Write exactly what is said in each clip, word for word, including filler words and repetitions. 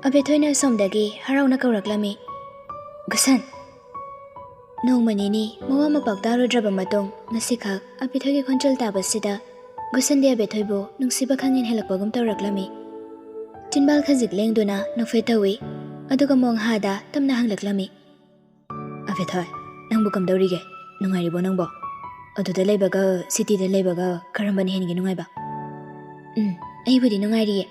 ꯑꯕꯦꯊꯣꯏꯅ ꯑꯁꯣꯝꯗꯒꯤ ꯍꯔꯥꯎꯅ ꯀꯧꯔꯛꯂꯝꯃꯤ, "ꯒꯨꯁꯟ!" ꯅꯣꯡꯃ ꯅꯤꯅꯤ ꯃꯋꯥ ꯃꯄꯥꯎ ꯇꯥꯔꯨꯗ꯭ꯔꯕ ꯃꯇꯨꯡ, ꯉꯁꯤꯈꯛ ꯑꯕꯦꯊꯣꯏꯒꯤ ꯈꯣꯟꯖꯦꯜ ꯇꯥꯕꯁꯤꯗ ꯒꯨꯁꯟꯗꯤ ꯑꯕꯦꯊꯣꯏꯕꯨ ꯅꯨꯡꯁꯤꯕ ꯈꯪꯍꯦꯟ ꯍꯦꯜꯂꯛꯄꯒꯨꯝ ꯇꯧꯔꯛꯂꯝꯃꯤ꯫ ꯆꯤꯟꯕꯥꯜ ꯈꯖꯤꯛ ꯂꯦꯡꯗꯨꯅ ꯅꯣꯛꯐꯦꯠ ꯇꯧꯏ, ꯑꯗꯨꯒ ꯃꯣꯡꯍꯥꯗ ꯇꯞꯅ ꯍꯪꯂꯛꯂꯝꯃꯤ, "ꯑꯕꯦꯊꯣꯏ, ꯅꯪꯕꯨ ꯀꯝꯗꯧꯔꯤꯒꯦ? ꯅꯨꯡꯉꯥꯏꯔꯤꯕꯣ ꯅꯪꯕꯣ? ꯑꯗꯨꯗ ꯂꯩꯕꯒ ꯁꯤꯇꯤꯗ ꯂꯩꯕꯒ ꯀꯔꯝꯕꯅ ꯍꯦꯟꯒꯦ ꯅꯨꯡꯉꯥꯏꯕ?" "ꯎꯝ, ꯑꯩꯕꯨꯗꯤ ꯅꯨꯡꯉꯥꯏꯔꯤꯌꯦ꯫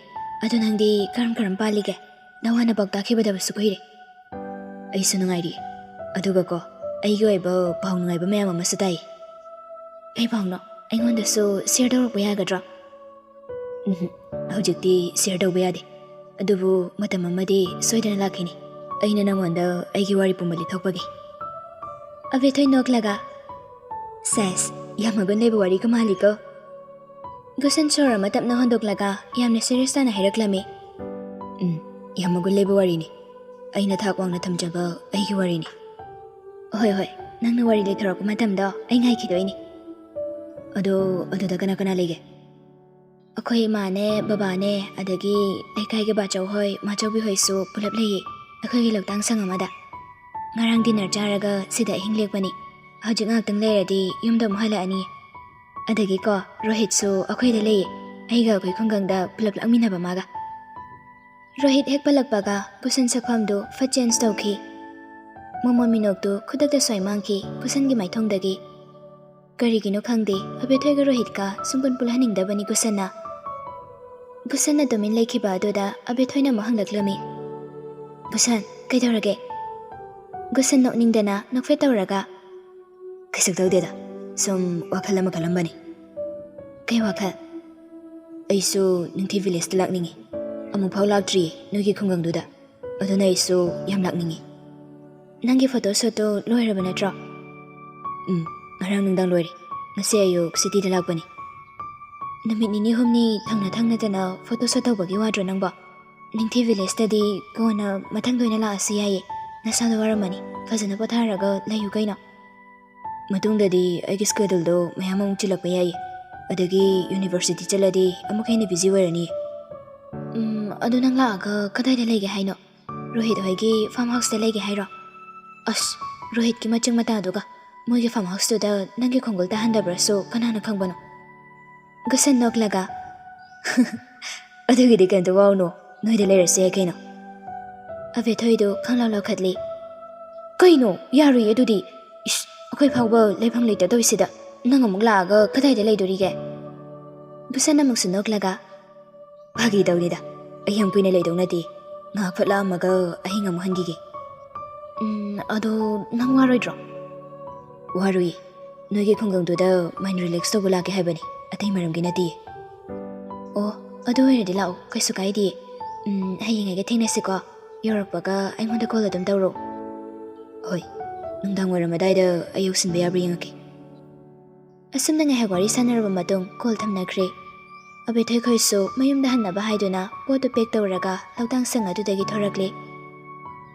ꯑꯗꯣ ꯅꯪꯗꯤ ꯀꯔꯝ ꯀꯔꯝ ꯄꯥꯜꯂꯤꯒꯦ? ꯅꯋꯥ ꯅꯄꯥꯎ ꯇꯥꯈꯤꯗꯕꯁꯨ ꯀꯨꯏꯔꯦ꯫" "ꯑꯩꯁꯨ ꯅꯨꯡꯉꯥꯏꯔꯤ꯫ ꯑꯗꯨꯒꯀꯣ, ꯑꯩꯒꯤ ꯑꯣꯏꯕ ꯄꯥꯎ ꯅꯨꯡꯉꯥꯏꯕ ꯃꯌꯥꯝ ꯑꯃꯁꯨ ꯇꯥꯏ꯫" "ꯀꯩ ꯄꯥꯎꯅꯣ? ꯑꯩꯉꯣꯟꯗꯁꯨ ꯁꯤꯌꯔ ꯇꯧꯔꯛꯄ ꯌꯥꯒꯗ꯭ꯔꯣ?" "ꯎꯝ, ꯍꯧꯖꯤꯛꯇꯤ ꯁꯤꯌꯔ ꯇꯧꯕ ꯌꯥꯗꯦ꯫ ꯑꯗꯨꯕꯨ ꯃꯇꯝ ꯑꯃꯗꯤ ꯁꯣꯏꯗꯅ ꯂꯥꯛꯈꯤꯅꯤ, ꯑꯩꯅ ꯅꯪꯉꯣꯟꯗ ꯑꯩꯒꯤ ꯋꯥꯔꯤ ꯄꯨꯝꯕ ꯂꯤꯊꯣꯛꯄꯒꯤ꯫" ꯑꯕꯦꯊꯣꯏ ꯅꯣꯛꯂꯒ, "ꯁꯦꯁ, ꯌꯥꯝ ꯃꯒꯨꯟ ꯂꯩꯕ ꯋꯥꯔꯤꯒ ꯃꯥꯜꯂꯤꯀꯣ꯫" ꯒꯨꯁꯟ ꯁꯣꯔ ꯑꯃ ꯇꯞꯅ ꯍꯣꯟꯗꯣꯛꯂꯒ ꯌꯥꯝꯅ ꯁꯤꯔꯤꯌꯁ ꯇꯥꯅ ꯍꯥꯏꯔꯛꯂꯝꯃꯤ, "ꯎꯝ, ꯌꯥꯝ ꯃꯒꯨꯟ ꯂꯩꯕ ꯋꯥꯔꯤꯅꯤ꯫ ꯑꯩꯅ ꯊꯥꯛ ꯋꯥꯡꯅ ꯊꯝꯖꯕ ꯑꯩꯒꯤ ꯋꯥꯔꯤꯅꯤ꯫" "ꯍꯣꯏ, ꯍꯣꯏ, ꯅꯪꯅ ꯋꯥꯔꯤ ꯂꯤꯊꯣꯔꯛꯄ ꯃꯇꯝꯗꯣ ꯑꯩ ꯉꯥꯏꯈꯤꯗꯣꯏꯅꯤ꯫ ꯑꯗꯣ, ꯑꯗꯨꯗ ꯀꯅꯥ ꯀꯅꯥ ꯂꯩꯒꯦ?" "ꯑꯩꯈꯣꯏ ꯏꯃꯥꯅꯦ, ꯕꯕꯥꯅꯦ, ꯑꯗꯒꯤ ꯂꯩꯀꯥꯏꯒꯤ ꯕꯥꯆꯧ ꯍꯣꯏ, ꯃꯥꯆꯧꯕꯤ ꯍꯣꯏꯁꯨ ꯄꯨꯂꯞ ꯂꯩꯌꯦ, ꯑꯩꯈꯣꯏꯒꯤ ꯂꯧꯇꯥꯡ ꯁꯪ ꯑꯃꯗ꯫ ꯉꯔꯥꯡ ꯗꯤꯅꯔ ꯆꯥꯔꯒ ꯁꯤꯗ ꯑꯍꯤꯡ ꯂꯦꯛꯄꯅꯤ꯫ ꯍꯧꯖꯤꯛ ꯉꯥꯏꯍꯥꯛꯇꯪ ꯂꯩꯔꯗꯤ ꯌꯨꯝꯗ ꯑꯃꯨꯛ ꯍꯜꯂꯛꯑꯅꯤ꯫ ꯑꯗꯒꯤꯀꯣ, ꯔꯣꯍꯤꯠꯁꯨ ꯑꯩꯈꯣꯏꯗ ꯂꯩꯌꯦ, ꯑꯩꯒ ꯑꯩꯈꯣꯏ ꯈꯨꯡꯒꯪꯗ ꯄꯨꯂꯞ ꯂꯥꯛꯃꯤꯟꯅꯕ ꯃꯥꯒ꯫" ꯔꯣꯍꯤꯠ ꯍꯦꯛ ꯄꯜꯂꯛꯄꯒ ꯒꯨꯁꯟ ꯁꯛꯐꯝꯗꯨ ꯐꯠ ꯆꯦꯟꯖ ꯇꯧꯈꯤ꯫ ꯃꯣꯃꯣꯟ ꯃꯤꯅꯣꯛꯇꯨ ꯈꯨꯗꯛꯇ ꯁ꯭ꯋꯥꯏ ꯃꯥꯡꯈꯤ ꯒꯨꯁꯟꯒꯤ ꯃꯥꯏꯊꯣꯡꯗꯒꯤ꯫ ꯀꯔꯤꯒꯤꯅꯣ ꯈꯪꯗꯦ, ꯑꯕꯦꯊꯣꯏꯒ ꯔꯣꯍꯤꯠꯀ ꯁꯨꯡꯄꯨꯟ ꯄꯨꯜꯍꯟꯅꯤꯡꯗꯕꯅꯤ ꯒꯨꯁꯟꯅ꯫ ꯒꯨꯁꯟꯅ ꯇꯨꯃꯤꯟ ꯂꯩꯈꯤꯕ ꯑꯗꯨꯗ ꯑꯕꯦꯊꯣꯏꯅ ꯑꯃꯨꯛ ꯍꯪꯂꯛꯂꯝꯃꯤ, "ꯒꯨꯁꯟ, ꯀꯩꯗꯧꯔꯒꯦ?" ꯒꯨꯁꯟ ꯅꯣꯛꯅꯤꯡꯗꯅ ꯅꯣꯛꯐꯦꯠ ꯇꯧꯔꯒ, "ꯀꯩꯁꯨ ꯇꯧꯗꯦꯗ, ꯁꯨꯝ ꯋꯥꯈꯜ ꯑꯃ ꯈꯜꯂꯝꯕꯅꯤ꯫" "ꯀꯩ ꯋꯥꯈꯜ?" "ꯑꯩꯁꯨ ꯅꯤꯡꯊꯤ ꯚꯤꯂꯦꯖꯇ ꯂꯥꯛꯅꯤꯡꯉꯤ꯫ ꯑꯃꯨꯛꯐꯥꯎ ꯂꯥꯛꯇ꯭ꯔꯤꯌꯦ ꯅꯣꯏꯒꯤ ꯈꯨꯡꯒꯪꯗꯨꯗ꯫ ꯑꯗꯨꯅ ꯑꯩꯁꯨ ꯌꯥꯝ ꯂꯥꯛꯅꯤꯡꯉꯤ꯫" "ꯅꯪꯒꯤ ꯐꯣꯇꯣ ꯁꯨꯠꯇꯨ ꯂꯣꯏꯔꯕ ꯅꯠꯇ꯭ꯔꯣ?" "ꯎꯝ, ꯉꯔꯥꯡ ꯅꯨꯡꯗꯥꯡ ꯂꯣꯏꯔꯦ꯫ ꯉꯁꯤ ꯑꯌꯨꯛ ꯁꯤꯇꯤꯗ ꯂꯥꯛꯄꯅꯤ꯫" "ꯅꯨꯃꯤꯠ ꯅꯤꯅꯤ ꯍꯨꯝꯅꯤ ꯊꯪꯅ ꯊꯪꯅꯗꯅ ꯐꯣꯇꯣ ꯁꯨꯠ ꯇꯧꯕꯒꯤ ꯋꯥꯗ꯭ꯔꯣ ꯅꯪꯕꯣ? ꯅꯤꯡꯊꯤ ꯚꯤꯂꯦꯖꯇꯗꯤ ꯀꯣꯟꯅ ꯃꯊꯪꯗ ꯑꯣꯏꯅ ꯂꯥꯛꯑꯁꯨ ꯌꯥꯏꯌꯦ꯫ ꯅꯁꯥꯗꯣ ꯋꯥꯔꯝꯃꯅꯤ, ꯐꯖꯅ ꯄꯣꯊꯥꯔꯒ ꯂꯩꯌꯨ ꯀꯩꯅꯣ꯫" "ꯃꯇꯨꯡꯗꯗꯤ ꯑꯩꯒꯤ ꯁ꯭ꯀꯦꯗꯨꯜꯗꯣ ꯃꯌꯥꯝ ꯑꯃꯨꯛ ꯆꯤꯜꯂꯛꯄ ꯌꯥꯏꯌꯦ꯫ ꯑꯗꯒꯤ ꯌꯨꯅꯤꯚꯔꯁꯤꯇꯤ ꯆꯠꯂꯗꯤ ꯑꯃꯨꯛ ꯍꯦꯟꯅ ꯕꯤꯖꯤ ꯑꯣꯏꯔꯅꯤ꯫" "ꯎꯝ, ꯑꯗꯨ ꯅꯪ ꯂꯥꯛꯑꯒ ꯀꯗꯥꯏꯗ ꯂꯩꯒꯦ ꯍꯥꯏꯅꯣ? ꯔꯣꯍꯤꯠ ꯍꯣꯏꯒꯤ ꯐꯥꯔꯝ ꯍꯥꯎꯁꯇ ꯂꯩꯒꯦ ꯍꯥꯏꯔꯣ? ꯑꯁ, ꯔꯣꯍꯤꯠꯀꯤ ꯃꯆꯤꯡ ꯃꯇꯥꯗꯨꯒ ꯃꯣꯏꯒꯤ ꯐꯥꯔꯝ ꯍꯥꯎꯁꯇꯨꯗ ꯅꯪꯒꯤ ꯈꯣꯡꯒꯨꯜ ꯇꯥꯍꯟꯗꯕ꯭ꯔꯁꯨ ꯀꯅꯥꯅ ꯈꯪꯕꯅꯣ? ꯒꯨꯁꯟ ꯅꯣꯛꯂꯒ, "ꯑꯗꯨꯒꯤꯗꯤ ꯀꯩꯝꯇ ꯋꯥꯎꯅꯣ, ꯅꯣꯏꯗ ꯂꯩꯔꯁꯨ ꯌꯥꯏ ꯀꯩꯅꯣ?" ꯑꯕꯦꯊꯣꯏꯗꯨ ꯈꯪꯂꯥꯎ ꯂꯥꯎꯈꯠꯂꯤ꯫ "ꯀꯩꯅꯣ? ꯌꯥꯔꯣꯏꯌꯦ ꯑꯗꯨꯗꯤ꯫ ꯏꯁ, ꯑꯩꯈꯣꯏ ꯐꯥꯎꯕ ꯂꯩꯐꯝ ꯂꯩꯇꯗꯧꯔꯤꯁꯤꯗ ꯅꯪ ꯑꯃꯨꯛ ꯂꯥꯛꯑꯒ ꯀꯗꯥꯏꯗ ꯂꯩꯗꯣꯔꯤꯒꯦ?" ꯒꯨꯁꯟ ꯑꯃꯨꯛꯁꯨ ꯅꯣꯛꯂꯒ, "ꯐꯥꯒꯤ ꯇꯧꯅꯤꯗ, ꯑꯩ ꯌꯥꯝ ꯀꯨꯏꯅ ꯂꯩꯗꯧ ꯅꯠꯇꯦ꯫ ꯉꯥꯏꯍꯥꯛ ꯐꯠ ꯂꯥꯛꯑꯝꯃꯒ ꯑꯍꯤꯡ ꯑꯃꯨꯛ ꯍꯟꯈꯤꯒꯦ꯫" "ꯎꯝ, ꯑꯗꯣ ꯅꯪ ꯋꯥꯔꯣꯏꯗ꯭ꯔꯣ?" "ꯋꯥꯔꯨꯏ꯫ ꯅꯣꯏꯒꯤ ꯈꯨꯡꯒꯪꯗꯨꯗ ꯃꯥꯏꯟ ꯔꯤꯂꯦꯛꯁ ꯇꯧꯕ ꯂꯥꯛꯀꯦ ꯍꯥꯏꯕꯅꯤ, ꯑꯇꯩ ꯃꯔꯝꯒꯤ ꯅꯠꯇꯦ꯫" "ꯑꯣ, ꯑꯗꯨ ꯑꯣꯏꯔꯗꯤ ꯂꯥꯛꯑꯣ, ꯀꯩꯁꯨ ꯀꯥꯏꯗꯦ꯫ ꯎꯝ, ꯍꯌꯦꯡ ꯑꯩꯒ ꯊꯦꯡꯅꯁꯤꯀꯣ꯫ ꯌꯧꯔꯛꯄꯒ ꯑꯩꯉꯣꯟꯗ ꯀꯣꯜ ꯑꯗꯨꯝ ꯇꯧꯔꯣ꯫" "ꯍꯣꯏ, ꯅꯨꯡꯗꯥꯡ ꯋꯥꯏꯔꯝ ꯑꯗꯥꯏꯗ ꯑꯩ ꯌꯧꯁꯤꯟꯕ ꯌꯥꯕ꯭ꯔꯥ ꯌꯦꯡꯉꯛꯀꯦ꯫" ꯑꯁꯨꯝꯅ ꯉꯥꯏꯍꯥꯛ ꯋꯥꯔꯤ ꯁꯥꯟꯅꯔꯕ ꯃꯇꯨꯡ ꯀꯣꯜ ꯊꯝꯅꯈ꯭ꯔꯦ꯫ ꯑꯕꯦꯊꯣꯏ ꯈꯣꯏꯁꯨ ꯃꯌꯨꯝꯗ ꯍꯟꯅꯕ ꯍꯥꯏꯗꯨꯅ ꯄꯣꯠꯇꯨ ꯄꯦꯛ ꯇꯧꯔꯒ ꯂꯧꯇꯥꯡ ꯁꯪ ꯑꯗꯨꯗꯒꯤ ꯊꯣꯔꯛꯂꯦ꯫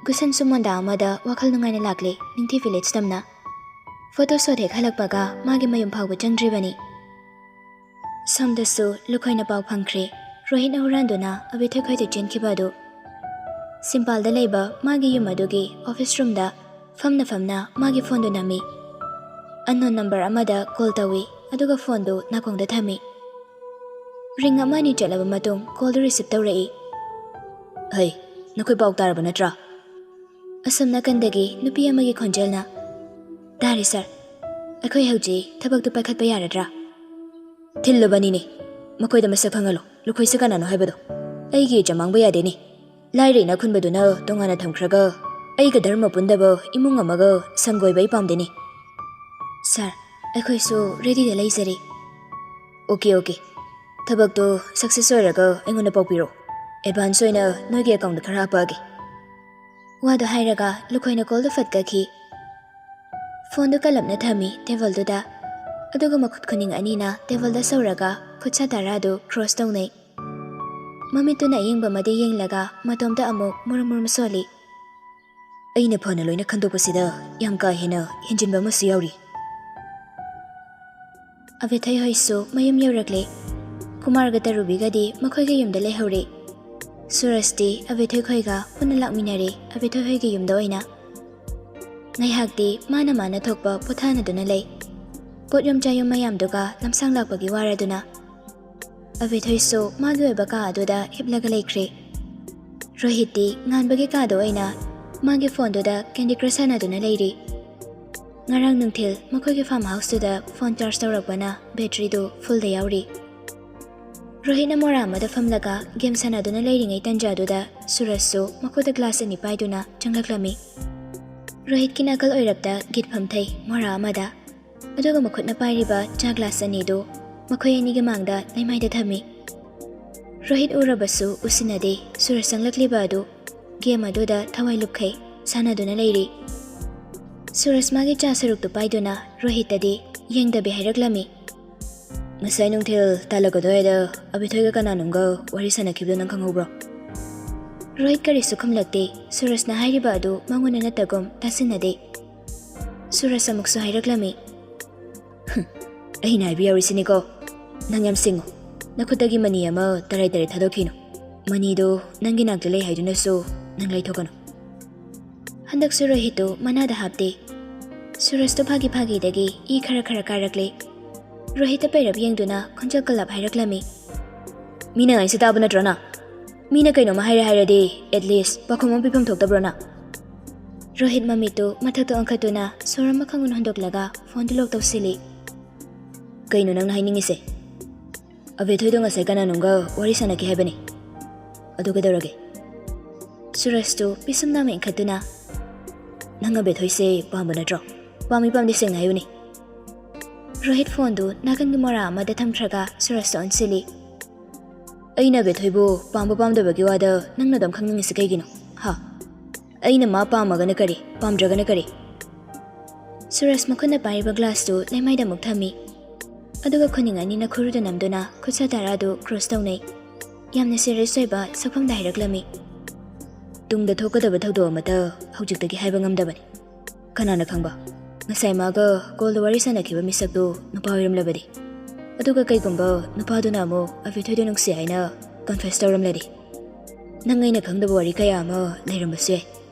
ꯒꯨꯁꯟꯁꯨ ꯃꯣꯟꯗꯥ ꯑꯃꯗ ꯋꯥꯈꯜ ꯅꯨꯡꯉꯥꯏꯅ ꯂꯥꯛꯂꯦ, ꯅꯤꯡꯊꯤ ꯚꯤꯂꯦꯖ ꯇꯝꯅ꯫ ꯐꯣꯇꯣ ꯁꯣꯠ ꯍꯦꯛ ꯍꯜꯂꯛꯄꯒ ꯃꯥꯒꯤ ꯃꯌꯨꯝ ꯐꯥꯎꯕ ꯆꯪꯗ꯭ꯔꯤꯕꯅꯤ꯫ ꯁꯣꯝꯗꯁꯨ ꯂꯨꯈꯣꯏꯅ ꯄꯥꯎ ꯐꯪꯈ꯭ꯔꯦ, ꯔꯣꯍꯤꯠꯅ ꯍꯨꯔꯥꯟꯗꯨꯅ ꯑꯕꯦꯊꯣꯏ ꯈꯣꯏꯗ ꯆꯦꯟꯈꯤꯕ ꯑꯗꯨ꯫ ꯁꯤꯝꯄꯥꯜꯗ ꯂꯩꯕ ꯃꯥꯒꯤ ꯌꯨꯝ ꯑꯗꯨꯒꯤ ꯑꯣꯐꯤꯁ ꯔꯨꯝꯗ ꯐꯝꯅ ꯐꯝꯅ ꯃꯥꯒꯤ ꯐꯣꯟꯗꯨ ꯅꯝꯃꯤ꯫ ꯑꯟꯅꯣꯟ ꯅꯝꯕꯔ ꯑꯃꯗ ꯀꯣꯜ ꯇꯧꯏ, ꯑꯗꯨꯒ ꯐꯣꯟꯗꯨ ꯅꯥꯀꯣꯡꯗ ꯊꯝꯃꯤ꯫ ꯔꯤꯡ ꯑꯃ ꯑꯅꯤ ꯆꯠꯂꯕ ꯃꯇꯨꯡ ꯀꯣꯜꯗꯨ ꯔꯤꯁꯤꯞ ꯇꯧꯔꯛꯏ꯫ "ꯍꯩ, ꯅꯈꯣꯏ ꯄꯥꯎ ꯇꯥꯔꯕ ꯅꯠꯇ꯭ꯔꯥ?" ꯑꯁꯣꯝ ꯅꯥꯀꯟꯗꯒꯤ ꯅꯨꯄꯤ ꯑꯃꯒꯤ ꯈꯣꯟꯖꯦꯜꯅ, "ꯇꯥꯔꯦ ꯁꯥꯔ꯫ ꯑꯩꯈꯣꯏ ꯍꯧꯖꯤꯛ ꯊꯕꯛꯇꯨ ꯄꯥꯏꯈꯠꯄ ꯌꯥꯔꯗ꯭ꯔꯥ?" "ꯊꯤꯜꯂꯨꯕꯅꯤꯅꯦ꯫ ꯃꯈꯣꯏꯗ ꯃꯁꯛ ꯈꯪꯍꯜꯂꯣ, ꯂꯨꯈꯣꯏꯁꯦ ꯀꯅꯥꯅꯣ ꯍꯥꯏꯕꯗꯣ꯫ ꯑꯩꯒꯤ ꯏꯆꯝ ꯃꯥꯡꯕ ꯌꯥꯗꯦꯅꯦ꯫ ꯂꯥꯏꯔ ꯏꯅꯥꯛ ꯈꯨꯟꯕꯗꯨꯅ ꯇꯣꯉꯥꯟꯅ ꯊꯝꯈ꯭ꯔꯒ ꯑꯩꯒ ꯙꯔꯃ ꯄꯨꯟꯗꯕ ꯏꯃꯨꯡ ꯑꯃꯒ ꯁꯪꯒꯣꯏꯕ ꯑꯩ ꯄꯥꯝꯗꯦꯅꯦ꯫" "ꯁꯥꯔ, ꯑꯩꯈꯣꯏꯁꯨ ꯔꯦꯗꯤꯗ ꯂꯩꯖꯔꯤ꯫" "Okay, okay. ꯊꯕꯛꯇꯣ ꯁꯛꯁꯦꯁ ꯑꯣꯏꯔꯒ ꯑꯩꯉꯣꯟꯗ ꯄꯥꯎ ꯄꯤꯔꯛꯑꯣ꯫ ꯑꯦꯗꯚꯥꯟꯁ ꯑꯣꯏꯅ ꯅꯣꯏꯒꯤ ꯑꯦꯀꯥꯎꯟꯗ ꯈꯔ ꯍꯥꯞꯄꯛꯑꯒꯦ꯫" ꯋꯥꯗꯨ ꯍꯥꯏꯔꯒ ꯂꯨꯈꯣꯏꯅ ꯀꯣꯜꯗꯨ ꯐꯠ ꯀꯛꯈꯤ꯫ ꯐꯣꯟꯗꯨ ꯀꯜꯂꯞꯅ ꯊꯝꯃꯤ ꯇꯦꯕꯜꯗꯨꯗ, ꯑꯗꯨꯒ ꯃꯈꯨꯠ ꯈꯨꯅꯤꯡ ꯑꯅꯤꯅ ꯇꯦꯕꯜꯗ ꯁꯧꯔꯒ ꯈꯨꯠꯁꯥ ꯇꯔꯥꯗꯨ ꯀ꯭ꯔꯣꯁ ꯇꯧꯅꯩ꯫ ꯃꯃꯤꯠꯇꯨꯅ ꯑꯌꯦꯡꯕ ꯑꯃꯗ ꯌꯦꯡꯂꯒ ꯃꯇꯣꯝꯇ ꯑꯃꯨꯛ ꯃꯨꯔꯨꯝ ꯃꯨꯔꯨꯝ ꯁꯣꯜꯂꯤ꯫ "ꯑꯩꯅ ꯐꯅ ꯂꯣꯏꯅ ꯈꯟꯗꯣꯛꯄꯁꯤꯗ ꯌꯥꯝ ꯀꯥ ꯍꯦꯟꯅ ꯍꯦꯟꯖꯤꯟꯕ ꯑꯃꯁꯨ ꯌꯥꯎꯔꯤ꯫" ꯑꯕꯦꯊꯩ ꯍꯣꯏꯁꯨ ꯃꯌꯨꯝ ꯌꯧꯔꯛꯂꯦ꯫ ꯀꯨꯃꯥꯔꯒ ꯇꯔꯨꯕꯤꯒꯗꯤ ꯃꯈꯣꯏꯒꯤ ꯌꯨꯝꯗ ꯂꯩꯍꯧꯔꯦ꯫ ꯁꯨꯔꯖꯇꯤ ꯑꯕꯦꯊꯣꯏ ꯈꯣꯏꯒ ꯄꯨꯟꯅ ꯂꯥꯛꯃꯤꯟꯅꯔꯦ꯫ ꯑꯕꯦꯊꯣꯏ ꯍꯣꯏꯒꯤ ꯌꯨꯝꯗ ꯑꯣꯏꯅ ꯉꯥꯏꯍꯥꯛꯇꯤ ꯃꯥꯅ ꯃꯥꯅ ꯊꯣꯛꯄ ꯄꯣꯊꯥꯅꯗꯨꯅ ꯂꯩ꯫ ꯄꯣꯠ ꯌꯣꯝ ꯆꯥꯌꯣꯝ ꯃꯌꯥꯝꯗꯨꯒ ꯂꯝꯁꯥꯡ ꯂꯥꯛꯄꯒꯤ ꯋꯥꯔꯗꯨꯅ ꯑꯕꯦꯊꯣꯏꯁꯨ ꯃꯥꯒꯤ ꯑꯣꯏꯕ ꯀꯥ ꯑꯗꯨꯗ ꯍꯤꯞꯂꯒ ꯂꯩꯈ꯭ꯔꯦ꯫ ꯔꯣꯍꯤꯠꯇꯤ ꯉꯥꯟꯕꯒꯤ ꯀꯥꯗ ꯑꯣꯏꯅ ꯃꯥꯒꯤ ꯐꯣꯟꯗꯨꯗ ꯀꯦꯟꯗꯤ ꯀ꯭ꯔꯁ ꯁꯥꯟꯅꯗꯨꯅ ꯂꯩꯔꯤ꯫ ꯉꯔꯥꯡ ꯅꯨꯡꯊꯤꯜ ꯃꯈꯣꯏꯒꯤ ꯐꯥꯔꯝ ꯍꯥꯎꯁꯇꯨꯗ ꯐꯣꯟ ꯆꯥꯔꯖ ꯇꯧꯔꯛꯄꯅ ꯕꯦꯇ꯭ꯔꯤꯗꯨ ꯐꯨꯜꯗ ꯌꯥꯎꯔꯤ꯫ ꯔꯣꯍꯤꯠꯅ ꯃꯣꯔꯥ ꯑꯃꯗ ꯐꯝꯂꯒ ꯒꯦꯝ ꯁꯥꯟꯅꯗꯨꯅ ꯂꯩꯔꯤꯉꯩ ꯇꯟꯖꯥꯗꯨꯗ ꯁꯨꯔꯖꯁꯨ ꯃꯈꯨꯠꯇ ꯒ꯭ꯂꯥꯁ ꯑꯅꯤ ꯄꯥꯏꯗꯨꯅ ꯆꯪꯂꯛꯂꯝꯃꯤ꯫ ꯔꯣꯍꯤꯠꯀꯤ ꯅꯥꯀꯜ ꯑꯣꯏꯔꯞꯇ ꯒꯤꯠ ꯐꯝꯊꯩ ꯃꯣꯔꯥ ꯑꯃꯗ, ꯑꯗꯨꯒ ꯃꯈꯨꯠꯅ ꯄꯥꯏꯔꯤꯕ ꯆꯥ ꯒ꯭ꯂꯥꯁ ꯑꯅꯤꯗꯨ ꯃꯈꯣꯏ ꯑꯅꯤꯒꯤ ꯃꯥꯡꯗ ꯂꯩꯃꯥꯏꯗ ꯊꯝꯃꯤ꯫ ꯔꯣꯍꯤꯠ ꯎꯔꯕꯁꯨ ꯎꯁꯤꯟꯅꯗꯦ꯫ ꯁꯨꯔꯖ ꯆꯪꯂꯛꯂꯤꯕ ꯑꯗꯨ ꯒꯦꯝ ꯑꯗꯨꯗ ꯊꯋꯥꯏ ꯂꯨꯞꯈꯩ ꯁꯥꯟꯅꯗꯨꯅ ꯂꯩꯔꯤ꯫ ꯁꯨꯔꯖ ꯃꯥꯒꯤ ꯆꯥ ꯁꯔꯨꯛꯇꯨ ꯄꯥꯏꯗꯨꯅ ꯔꯣꯍꯤꯠꯇꯗꯤ ꯌꯦꯡꯗꯕꯤ ꯍꯥꯏꯔꯛꯂꯝꯃꯤ꯫ "ꯉꯁꯥꯏ ꯅꯨꯡꯊꯤꯜ ꯇꯥꯂꯛ ꯑꯗꯨꯋꯥꯏꯗ ꯑꯕꯤꯊꯣꯏꯒ ꯀꯅꯥꯅꯣꯝꯒ ꯋꯥꯔꯤ ꯁꯥꯟꯅꯈꯤꯕꯗꯣ ꯅꯪ ꯈꯪꯍꯧꯕ꯭ꯔꯣ?" ꯔꯣꯍꯤꯠ ꯀꯔꯤꯁꯨ ꯈꯨꯝꯂꯛꯇꯦ꯫ ꯁꯨꯔꯖꯅ ꯍꯥꯏꯔꯤꯕ ꯑꯗꯨ ꯃꯉꯣꯟꯗ ꯅꯠꯇꯒꯨꯝ ꯇꯥꯁꯤꯟꯅꯗꯦ꯫ ꯁꯨꯔꯖ ꯑꯃꯨꯛꯁꯨ ꯍꯥꯏꯔꯛꯂꯝꯃꯤ꯫ "ꯍꯨꯝ, ꯑꯩꯅ ꯍꯥꯏꯕ ꯌꯥꯎꯔꯤꯁꯤꯅꯤꯀꯣ꯫ ꯅꯪ ꯌꯥꯝ ꯁꯤꯡꯉꯨ꯫ ꯅꯈꯨꯠꯇꯒꯤ ꯃꯅꯤ ꯑꯃ ꯇꯔꯥꯏ ꯇꯔꯥꯏ ꯊꯥꯗꯣꯛꯈꯤꯅꯨ꯫ ꯃꯅꯤꯗꯨ ꯅꯪꯒꯤ ꯅꯥꯛꯇ ꯂꯩ ꯍꯥꯏꯗꯨꯅꯁꯨ ꯅꯪ ꯂꯩꯊꯣꯛꯀꯅꯨ꯫" ꯍꯟꯗꯛꯁꯨ ꯔꯣꯍꯤꯠꯇꯨ ꯃꯅꯥꯗ ꯍꯥꯞꯇꯦ꯫ ꯁꯨꯔꯖꯇꯨ ꯐꯥꯒꯤ ꯐꯥꯒꯤꯗꯒꯤ ꯏ ꯈꯔ ꯈꯔ ꯀꯥꯔꯛꯂꯦ꯫ ꯔꯣꯍꯤꯠꯇ ꯄꯩꯔꯞ ꯌꯦꯡꯗꯨꯅ ꯈꯣꯟꯖꯦꯜ ꯀꯜꯂꯞ ꯍꯥꯏꯔꯛꯂꯝꯃꯤ꯫ "ꯃꯤꯅ ꯉꯥꯏꯁꯦ ꯇꯥꯕ ꯅꯠꯇ꯭ꯔꯣ ꯅꯪ? ꯃꯤꯅ ꯀꯩꯅꯣꯝꯃ ꯍꯥꯏꯔꯦ ꯍꯥꯏꯔꯗꯤ at least ꯄꯥꯎꯈꯨꯝ ꯑꯃ ꯄꯤꯐꯝ ꯊꯣꯛꯇꯕ꯭ꯔꯣ ꯅꯪ?" ꯔꯣꯍꯤꯠ ꯃꯃꯤꯠꯇꯨ ꯃꯊꯛꯇ ꯑꯣꯟꯈꯠꯇꯨꯅ ꯁꯣꯔ ꯑꯃ ꯈꯪꯍꯨꯟ ꯍꯣꯟꯗꯣꯛꯂꯒ ꯐꯣꯟꯗꯨ ꯂꯣꯛ ꯇꯧꯁꯤꯜꯂꯤ꯫ "ꯀꯩꯅꯣ ꯅꯪꯅ ꯍꯥꯏꯅꯤꯡꯉꯤꯁꯦ?" "ꯑꯕꯦꯊꯣꯏꯗꯣ ꯉꯁꯥꯏ ꯀꯅꯥꯅꯣꯝꯒ ꯋꯥꯔꯤ ꯁꯥꯟꯅꯈꯤ ꯍꯥꯏꯕꯅꯤ꯫ ꯑꯗꯨ ꯀꯩꯗꯧꯔꯒꯦ?" ꯁꯨꯔꯖꯇꯨ ꯄꯤꯁꯨꯝ ꯅꯥꯝꯃ ꯏꯟꯈꯠꯇꯨꯅ, "ꯅꯪ ꯑꯕꯦꯊꯣꯏꯁꯦ ꯄꯥꯝꯕ ꯅꯠꯇ꯭ꯔꯣ? ꯄꯥꯝꯃꯤ ꯄꯥꯝꯗꯦ ꯁꯦꯡꯅ ꯍꯥꯏꯌꯨꯅꯦ꯫" ꯔꯣꯍꯤꯠ ꯐꯣꯟꯗꯨ ꯅꯥꯀꯟꯒꯤ ꯃꯣꯔꯥ ꯑꯃꯗ ꯊꯝꯈ꯭ꯔꯒ ꯁꯨꯔꯖꯇ ꯑꯣꯟꯁꯤꯜꯂꯤ꯫ "ꯑꯩꯅ ꯑꯕꯦꯊꯣꯏꯕꯨ ꯄꯥꯝꯕ ꯄꯥꯝꯗꯕꯒꯤ ꯋꯥꯗ ꯅꯪꯅ ꯑꯗꯨꯝ ꯈꯪꯅꯤꯡꯉꯤꯁꯤ ꯀꯩꯒꯤꯅꯣ? ꯍꯥ? ꯑꯩꯅ ꯃꯥ ꯄꯥꯝꯃꯒꯅ ꯀꯔꯤ, ꯄꯥꯝꯗ꯭ꯔꯒꯅ ꯀꯔꯤ?" ꯁꯨꯔꯖ ꯃꯈꯨꯠꯅ ꯄꯥꯏꯔꯤꯕ ꯒ꯭ꯂꯥꯁꯇꯨ ꯂꯩꯃꯥꯏꯗ ꯑꯃꯨꯛ ꯊꯝꯃꯤ꯫ ꯑꯗꯨꯒ ꯈꯨꯅꯤꯡ ꯑꯅꯤꯅ ꯈꯨꯔꯨꯗ ꯅꯝꯗꯨꯅ ꯈꯨꯠꯁꯥ ꯇꯔꯥꯗꯨ ꯀ꯭ꯔꯣꯁ ꯇꯧꯅꯩ꯫ ꯌꯥꯝꯅ ꯁꯤꯔꯤꯌꯁ ꯑꯣꯏꯕ ꯁꯛꯐꯝꯗ ꯍꯥꯏꯔꯛꯂꯝꯃꯤ꯫ "ꯇꯨꯡꯗ ꯊꯣꯛꯀꯗꯕ ꯊꯧꯗꯣꯛ ꯑꯃꯠꯇ ꯍꯧꯖꯤꯛꯇꯒꯤ ꯍꯥꯏꯕ ꯉꯝꯗꯕꯅꯤ꯫ ꯀꯅꯥꯅ ꯈꯪꯕ, ꯉꯁꯥꯏ ꯃꯥꯒ ꯀꯣꯜꯗ ꯋꯥꯔꯤ ꯁꯥꯟꯅꯈꯤꯕ ꯃꯤꯁꯛꯇꯨ ꯅꯨꯄꯥ ꯑꯣꯏꯔꯝꯂꯕꯗꯤ? ꯑꯗꯨꯒ ꯀꯩꯒꯨꯝꯕ ꯅꯨꯄꯥꯗꯨꯅ ꯑꯃꯨꯛ ꯑꯕꯤꯊꯣꯏꯗ ꯅꯨꯡꯁꯤ ꯍꯥꯏꯅ ꯀꯟꯐꯦꯁ ꯇꯧꯔꯝꯂꯗꯤ?" ꯅꯪ ꯑꯩꯅ ꯈꯪꯗꯕ ꯋꯥꯔꯤ ꯀꯌꯥ ꯑꯃ ꯂꯩꯔꯝꯕꯁꯨ ꯌꯥꯏ꯫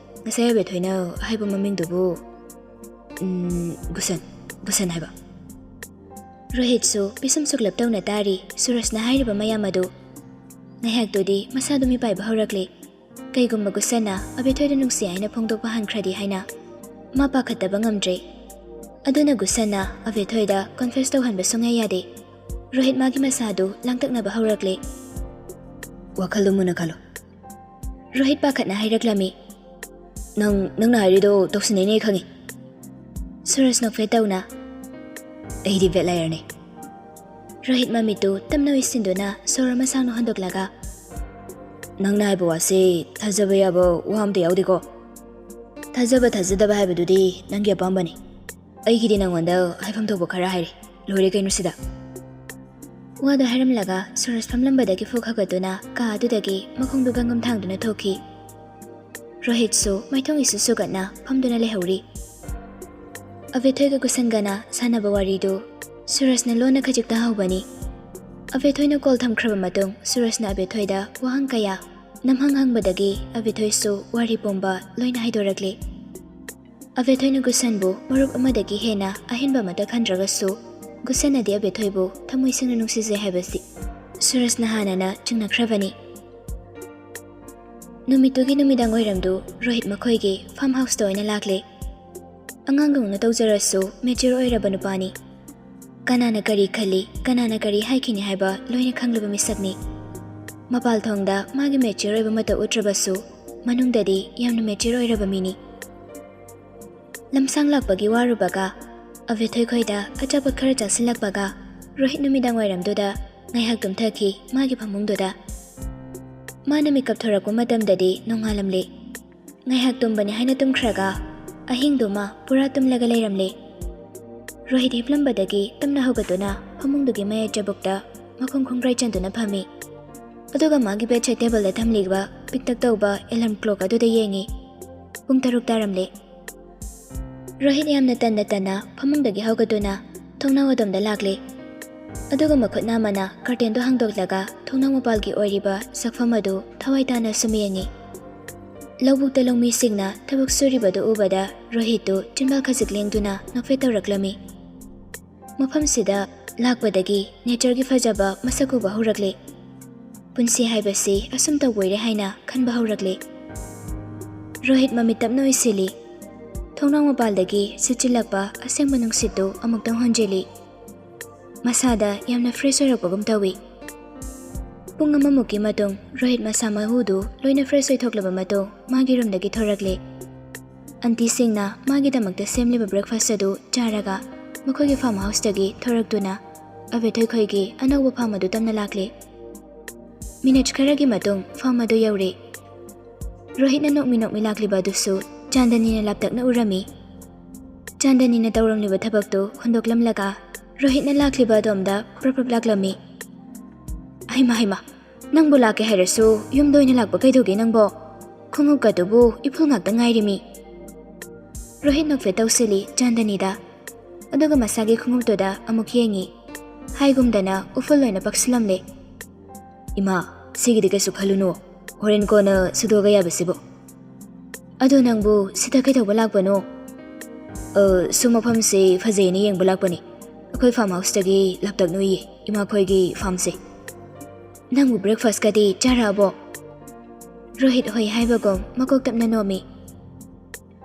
ꯉꯁꯥꯏ ꯑꯕꯦꯊꯣꯏꯅ ꯍꯥꯏꯕ ꯃꯃꯤꯡꯗꯨꯕꯨ, ꯎꯝ, ꯒꯨꯁꯟ, ꯒꯨꯁꯟ ꯍꯥꯏꯕ꯫ ꯔꯣꯍꯤꯠꯁꯨ ꯄꯤꯁꯨꯝ ꯁꯨꯛꯂꯞ ꯇꯧꯅ ꯇꯥꯔꯤ ꯁꯨꯔꯖꯅ ꯍꯥꯏꯔꯤꯕ ꯃꯌꯥꯝ ꯑꯗꯨ꯫ ꯉꯥꯏꯍꯥꯛꯇꯨꯗꯤ ꯃꯁꯥꯗꯨ ꯃꯤꯄꯥꯏꯕ ꯍꯧꯔꯛꯂꯤ꯫ ꯀꯩꯒꯨꯝꯕ ꯒꯨꯁꯟꯅ ꯑꯕꯦꯊꯣꯏꯗ ꯅꯨꯡꯁꯤ ꯍꯥꯏꯅ ꯐꯣꯡꯗꯣꯛꯄ ꯍꯟꯈ꯭ꯔꯗꯤ ꯍꯥꯏꯅ ꯃꯥ ꯄꯥꯈꯠꯇꯕ ꯉꯝꯗ꯭ꯔꯦ꯫ ꯑꯗꯨꯅ ꯒꯨꯁꯟꯅ ꯑꯕꯦꯊꯣꯏꯗ confess ꯇꯧꯍꯟꯕ ꯁꯨꯡꯌꯥ ꯌꯥꯗꯦ꯫ ꯔꯣꯍꯤꯠ ꯃꯥꯒꯤ ꯃꯁꯥꯗꯨ ꯂꯥꯡꯇꯛꯅꯕ ꯍꯧꯔꯛꯂꯦ꯫ ꯋꯥꯈꯜꯗꯨ ꯃꯨꯟꯅ ꯈꯜꯂꯨ꯫ ꯔꯣꯍꯤꯠ ꯄꯥꯈꯠꯅ ꯍꯥꯏꯔꯛꯂꯝꯃꯤ꯫ ꯅꯪ, ꯅꯪꯅ ꯍꯥꯏꯔꯤꯗꯣ ꯇꯧꯁꯤꯟꯅꯩꯅꯦ ꯈꯪꯉꯤ꯫ ꯁꯨꯔꯖ ꯅꯣꯛꯐꯦꯠ ꯇꯧꯅ, ꯑꯩꯗꯤ ꯕꯦꯠ ꯂꯥꯏꯌꯔꯅꯦ꯫ ꯔꯣꯍꯤꯠ ꯃꯃꯤꯠꯇꯨ ꯇꯞꯅ ꯎꯏꯁꯤꯟꯗꯨꯅ ꯁꯣꯔ ꯑꯃ ꯁꯥꯡꯅ ꯍꯣꯟꯗꯣꯛꯂꯒ, ꯅꯪꯅ ꯍꯥꯏꯕ ꯋꯥꯁꯦ ꯊꯥꯖꯕ ꯌꯥꯕ ꯋꯥ ꯑꯝꯇ ꯌꯥꯎꯗꯦꯀꯣ꯫ ꯊꯥꯖꯕ ꯊꯥꯖꯗꯕ ꯍꯥꯏꯕꯗꯨꯗꯤ ꯅꯪꯒꯤ ꯑꯄꯥꯝꯕꯅꯤ꯫ ꯑꯩꯒꯤꯗꯤ ꯅꯪꯉꯣꯟꯗ ꯍꯥꯏꯐꯝ ꯊꯣꯛꯄ ꯈꯔ ꯍꯥꯏꯔꯦ꯫ ꯂꯣꯏꯔꯦ ꯀꯩꯅꯣ ꯁꯤꯗ꯫ ꯋꯥꯗꯨ ꯍꯥꯏꯔꯝꯂꯒ ꯁꯨꯔꯖ ꯐꯝꯂꯝꯕꯗꯒꯤ ꯐꯨꯛ ꯍꯧꯒꯠꯇꯨꯅ ꯀꯥ ꯑꯗꯨꯗꯒꯤ ꯃꯈꯣꯡꯗꯨ ꯒꯪꯒꯝ ꯊꯥꯡꯗꯨꯅ ꯊꯣꯛꯈꯤ꯫ ꯔꯣꯍꯤꯠꯁꯨ ꯃꯥꯏꯊꯣꯡ ꯏꯁꯨ ꯁꯨꯒꯠꯅ ꯐꯝꯗꯨꯅ ꯂꯩꯍꯧꯔꯤ꯫ ꯑꯕꯦꯊꯣꯏꯒ ꯒꯨꯁꯟꯒꯅ ꯁꯥꯟꯅꯕ ꯋꯥꯔꯤꯗꯨ ꯁꯨꯔꯖꯅ ꯂꯣꯟꯅ ꯈꯖꯤꯛꯇ ꯍꯧꯕꯅꯤ꯫ ꯑꯕꯦꯊꯣꯏꯅ ꯀꯣꯜ ꯊꯝꯈ꯭ꯔꯕ ꯃꯇꯨꯡ ꯁꯨꯔꯖꯅ ꯑꯕꯦꯊꯣꯏꯗ ꯋꯥꯍꯪ ꯀꯌꯥ ꯅꯝꯍꯪ ꯍꯪꯕꯗꯒꯤ ꯑꯕꯦꯊꯣꯏꯁꯨ ꯋꯥꯔꯤ ꯄꯨꯝꯕ ꯂꯣꯏꯅ ꯍꯥꯏꯗꯣꯔꯛꯂꯤ꯫ ꯑꯕꯦꯊꯣꯏꯅ ꯒꯨꯁꯟꯕꯨ ꯃꯔꯨꯞ ꯑꯃꯗꯒꯤ ꯍꯦꯟꯅ ꯑꯍꯦꯟꯕ ꯑꯃꯠꯇ ꯈꯟꯗ꯭ꯔꯒꯁꯨ, ꯒꯨꯁꯟꯅꯗꯤ ꯑꯕꯦꯊꯣꯏꯕꯨ ꯊꯃꯣꯏ ꯁꯦꯡꯅ ꯅꯨꯡꯁꯤꯖꯩ ꯍꯥꯏꯕꯁꯤ ꯁꯨꯔꯖꯅ ꯍꯥꯟꯅꯅ ꯆꯤꯡꯅꯈ꯭ꯔꯕꯅꯤ꯫ ꯅꯨꯃꯤꯠꯇꯨꯒꯤ ꯅꯨꯃꯤꯗꯥꯡ ꯋꯥꯏꯔꯝꯗꯨ ꯔꯣꯍꯤꯠ ꯃꯈꯣꯏꯒꯤ farm houseꯇ ꯑꯣꯏꯅ ꯂꯥꯛꯂꯦ꯫ ꯑꯉꯥꯡꯗꯧꯅ ꯇꯧꯖꯔꯁꯨ mature ꯑꯣꯏꯔꯕ ꯅꯨꯄꯥꯅꯤ꯫ ꯀꯅꯥꯅ ꯀꯔꯤ ꯈꯜꯂꯤ, ꯀꯅꯥꯅ ꯀꯔꯤ ꯍꯥꯏꯈꯤꯅꯤ ꯍꯥꯏꯕ ꯂꯣꯏꯅ ꯈꯪꯂꯕ ꯃꯤꯁꯛꯅꯤ꯫ ꯃꯄꯥꯜ ꯊꯣꯡꯗ ꯃꯥꯒꯤ mature ꯑꯣꯏꯕ ꯃꯇꯧ ꯎꯠꯇ꯭ꯔꯕꯁꯨ, ꯃꯅꯨꯡꯗꯗꯤ ꯌꯥꯝꯅ mature ꯑꯣꯏꯔꯕ ꯃꯤꯅꯤ꯫ ꯂꯝꯁꯥꯡ ꯂꯥꯛꯄꯒꯤ ꯋꯥꯔꯨꯕꯒ, ꯑꯕꯦꯊꯣꯏ ꯈꯣꯏꯗ ꯑꯆꯥꯄꯣꯠ ꯈꯔ ꯆꯥꯁꯤꯜꯂꯛꯄꯒ, ꯔꯣꯍꯤꯠ ꯅꯨꯃꯤꯗꯥꯡ ꯋꯥꯏꯔꯝꯗꯨꯗ ꯉꯥꯏꯍꯥꯛ ꯇꯨꯝꯊꯈꯤ ꯃꯥꯒꯤ ꯐꯃꯨꯡꯗꯨꯗ꯫ ꯃꯥꯅ ꯃꯤꯀꯞ ꯊꯣꯔꯛꯄ ꯃꯇꯝꯗꯗꯤ ꯅꯣꯡꯉꯥꯜꯂꯝꯂꯦ꯫ ꯉꯥꯏꯍꯥꯛ ꯇꯨꯝꯕꯅꯤ ꯍꯥꯏꯅ ꯇꯨꯝꯈ꯭ꯔꯒ, ꯑꯍꯤꯡꯗꯨꯃ ꯄꯨꯔꯥ ꯇꯨꯝꯂꯒ ꯂꯩꯔꯝꯂꯦ꯫ ꯔꯣꯍꯤꯠ ꯍꯤꯞꯂꯝꯕꯗꯒꯤ ꯇꯞꯅ ꯍꯧꯒꯠꯇꯨꯅ ꯐꯃꯨꯡꯗꯨꯒꯤ ꯃꯌꯥꯏ ꯆꯕꯨꯛꯇ ꯃꯈꯣꯡ ꯈꯣꯡꯒ꯭ꯔꯥꯏ ꯆꯟꯗꯨꯅ ꯐꯝꯃꯤ꯫ ꯑꯗꯨꯒ ꯃꯥꯒꯤ bedside tableꯗ ꯊꯝꯂꯤꯕ ꯄꯤꯛꯇꯛ ꯇꯧꯕ alarm clock ꯑꯗꯨꯗ ꯌꯦꯡꯉꯤ꯫ ꯄꯨꯡ ꯇꯔꯨꯛ ꯇꯥꯔꯝꯂꯦ꯫ ꯔꯣꯍꯤꯠ ꯌꯥꯝꯅ ꯇꯟꯅ ꯇꯟꯅ ꯐꯃꯨꯡꯗꯒꯤ ꯍꯧꯒꯠꯇꯨꯅ ꯊꯣꯡꯅꯥꯎ ꯑꯗꯣꯝꯗ ꯂꯥꯛꯂꯦ꯫ ꯑꯗꯨꯒ ꯃꯈꯨꯠ ꯅꯥꯝꯃꯅ ꯀꯔꯇꯦꯟꯗꯣ ꯍꯥꯡꯗꯣꯛꯂꯒ ꯊꯣꯡꯅꯥꯎ ꯃꯄꯥꯜꯒꯤ ꯑꯣꯏꯔꯤꯕ ꯁꯛꯐꯝ ꯑꯗꯨ ꯊꯋꯥꯏ ꯇꯥꯅ ꯁꯨꯝ ꯌꯦꯡꯉꯤ꯫ ꯂꯧꯕꯨꯛꯇ ꯂꯧꯃꯤꯁꯤꯡꯅ ꯊꯕꯛ ꯁꯨꯔꯤꯕꯗꯨ ꯎꯕꯗ ꯔꯣꯍꯤꯠꯇꯨ ꯆꯤꯟꯕꯥꯜ ꯈꯖꯤꯛ ꯂꯦꯡꯗꯨꯅ ꯅꯣꯛꯐꯦꯠ ꯇꯧꯔꯛꯂꯝꯃꯤ꯫ ꯃꯐꯝꯁꯤꯗ ꯂꯥꯛꯄꯗꯒꯤ ꯅꯦꯆꯔꯒꯤ ꯐꯖꯕ ꯃꯁꯛ ꯎꯕ ꯍꯧꯔꯛꯂꯦ꯫ ꯄꯨꯟꯁꯤ ꯍꯥꯏꯕꯁꯤ ꯑꯁꯨꯝ ꯇꯧꯕꯣꯏꯔꯦ ꯍꯥꯏꯅ ꯈꯟꯕ ꯍꯧꯔꯛꯂꯦ꯫ ꯔꯣꯍꯤꯠ ꯃꯃꯤꯠ ꯇꯞꯅ ꯎꯏꯁꯤꯜꯂꯤ꯫ ꯊꯣꯡꯅꯥꯎ ꯃꯄꯥꯜꯗꯒꯤ ꯁꯤꯠꯆꯤꯜꯂꯛꯄ ꯑꯁꯦꯡꯕ ꯅꯨꯡꯁꯤꯠꯇꯨ ꯑꯃꯨꯛꯇꯪ ꯍꯣꯟꯖꯤꯜꯂꯤ꯫ ꯃꯁꯥꯗ ꯌꯥꯝꯅ ꯐ꯭ꯔꯦꯁ ꯑꯣꯏꯔꯛꯄꯒꯨꯝ ꯇꯧꯏ꯫ ꯄꯨꯡ ꯑꯃꯃꯨꯛꯀꯤ ꯃꯇꯨꯡ ꯔꯣꯍꯤꯠ ꯃꯁꯥ ꯃꯎꯗꯨ ꯂꯣꯏꯅ ꯐ꯭ꯔꯦꯁ ꯑꯣꯏꯊꯣꯛꯂꯕ ꯃꯇꯨꯡ ꯃꯥꯒꯤ ꯔꯨꯝꯗꯒꯤ ꯊꯣꯔꯛꯂꯦ꯫ ꯑꯟꯇꯤꯁꯤꯡꯅ ꯃꯥꯒꯤꯗꯃꯛꯇ ꯁꯦꯝꯂꯤꯕ ꯕ꯭ꯔꯦꯛꯐꯥꯁ ꯑꯗꯨ ꯆꯥꯔꯒ ꯃꯈꯣꯏꯒꯤ ꯐꯥꯔꯝ ꯍꯥꯎꯁꯇꯒꯤ ꯊꯣꯔꯛꯇꯨꯅ ꯑꯕꯦꯊꯣꯏ ꯈꯣꯏꯒꯤ ꯑꯅꯧꯕ ꯐꯥꯔꯝ ꯑꯗꯨ ꯇꯝꯅ ꯂꯥꯛꯂꯦ꯫ ꯃꯤꯅꯤꯠ ꯈꯔꯒꯤ ꯃꯇꯨꯡ ꯐꯥꯔꯝ ꯑꯗꯨ ꯌꯧꯔꯦ꯫ ꯔꯣꯍꯤꯠꯅ ꯅꯣꯛꯃꯤ ꯅꯣꯛꯃꯤ ꯂꯥꯛꯂꯤꯕ ꯑꯗꯨꯁꯨ ꯆꯥꯟꯗꯅꯤꯅ ꯂꯥꯞꯇꯛꯅ ꯎꯔꯝꯃꯤ꯫ ꯆꯥꯟꯗꯅꯤꯅ ꯇꯧꯔꯝꯂꯤꯕ ꯊꯕꯛꯇꯨ ꯍꯨꯟꯗꯣꯛꯂꯝꯂꯒ ꯔꯣꯍꯤꯠꯅ ꯂꯥꯛꯂꯤꯕ ꯑꯗꯣꯝꯗ ꯄ꯭ꯔꯞ ꯄ꯭ꯔꯞ ꯂꯥꯛꯂꯝꯃꯤ꯫ "ꯍꯩꯃ, ꯍꯩꯃ, ꯅꯪꯕꯨ ꯂꯥꯛꯀꯦ ꯍꯥꯏꯔꯁꯨ ꯌꯨꯝꯗ ꯑꯣꯏꯅ ꯂꯥꯛꯄ ꯀꯩꯗꯧꯒꯦ ꯅꯪꯕꯣ? ꯈꯣꯡꯎꯞꯀꯗꯨꯕꯨ ꯏꯐꯨꯜ ꯉꯥꯛꯇ ꯉꯥꯏꯔꯤꯃꯤ꯫" ꯔꯣꯍꯤꯠ ꯅꯣꯛꯐꯦꯠ ꯇꯧꯁꯤꯜꯂꯤ ꯆꯥꯟꯗꯅꯤꯗ꯫ ꯑꯗꯨꯒ ꯃꯁꯥꯒꯤ ꯈꯣꯡꯎꯞꯇꯨꯗ ꯑꯃꯨꯛ ꯌꯦꯡꯉꯤ꯫ ꯍꯥꯏꯒꯨꯝꯗꯅ ꯎꯐꯨꯜ ꯂꯣꯏꯅ ꯄꯛꯁꯤꯜꯂꯝꯂꯦ꯫ "ꯏꯃꯥ, ꯁꯤꯒꯤꯗꯤ ꯀꯩꯁꯨ ꯈꯜꯂꯨꯅꯨ꯫ ꯍꯣꯔꯦꯟ ꯀꯣꯟꯅ ꯁꯨꯗꯣꯛꯑꯒ ꯌꯥꯕꯁꯤꯕꯨ꯫ ꯑꯗꯣ ꯅꯪꯕꯨ ꯁꯤꯗ ꯀꯩꯗꯧꯕ ꯂꯥꯛꯄꯅꯣ?" "ꯑ, ꯁꯨꯝ ꯃꯐꯝꯁꯤ ꯐꯖꯩꯅ ꯌꯦꯡꯕ ꯂꯥꯛꯄꯅꯤ꯫ ꯑꯩꯈꯣꯏ ꯐꯥꯔꯝ ꯍꯥꯎꯁꯇꯒꯤ ꯂꯥꯞꯇꯛ ꯅꯣꯏꯌꯦ ꯏꯃꯥꯈꯣꯏꯒꯤ ꯐꯥꯔꯝꯁꯦ꯫" "ꯅꯪꯕꯨ ꯕ꯭ꯔꯦꯛꯐꯥꯁꯀꯗꯤ ꯆꯥꯔꯛꯑꯕꯣ?" ꯔꯣꯍꯤꯠ ꯍꯣꯏ ꯍꯥꯏꯕꯒꯨꯝ ꯃꯀꯣꯛ ꯇꯞꯅ ꯅꯣꯝꯃꯤ꯫